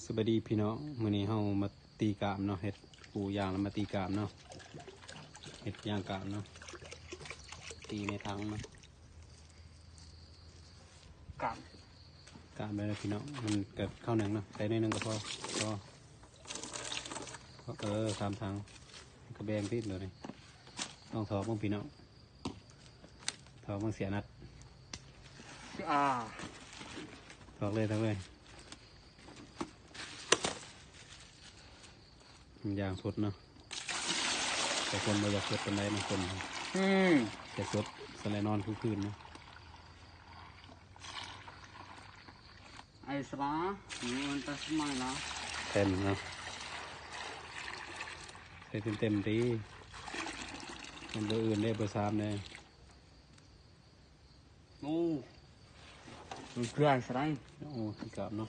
ສະບາຍດີພີ່ນ້ອງ ມື້ນີ້ເຮົາມາຕີກາມເນາະ ເຮັດປູຢາງແລ້ວມາຕີກາມເນາະ ເຮັດຢາງກາມເນາະ ຕີໃນຖັງເນາະ ກາມ ກາມໄປເນາະພີ່ນ້ອງ ມັນກະເຂົ້າໜຶ່ງເນາະ ໃສ່ໜ້ອຍໜຶ່ງກະພໍ ພໍ ເອີ ສາມຖັງ ກະແບ່ງຕິດໂລດນີ້ ລອງຖອກເບິ່ງພີ່ນ້ອງ. ຖອກມັນເສຍນັດ ອາ ຖອກເລີຍ ຖອກເລີຍ ມັນຢາງສົດເນາະ ແຕ່ຄົນບໍ່ຢາກສົດປານໃດ ບາງຄົນ ອືມ ຢາກສົດ ສະແລນອນຄືຄືນເນາະ ໄອສະບາ ມັນຕາສະໄໝລະ ເຕັມເນາະ ໃສ່ເຕັມໆຕິ ມັນເບີອື່ນເດ້ ເບີສາມເດ້. ໂອ້ ມັນເກືອສະໄດ ໂອ້ ກາບເນາະ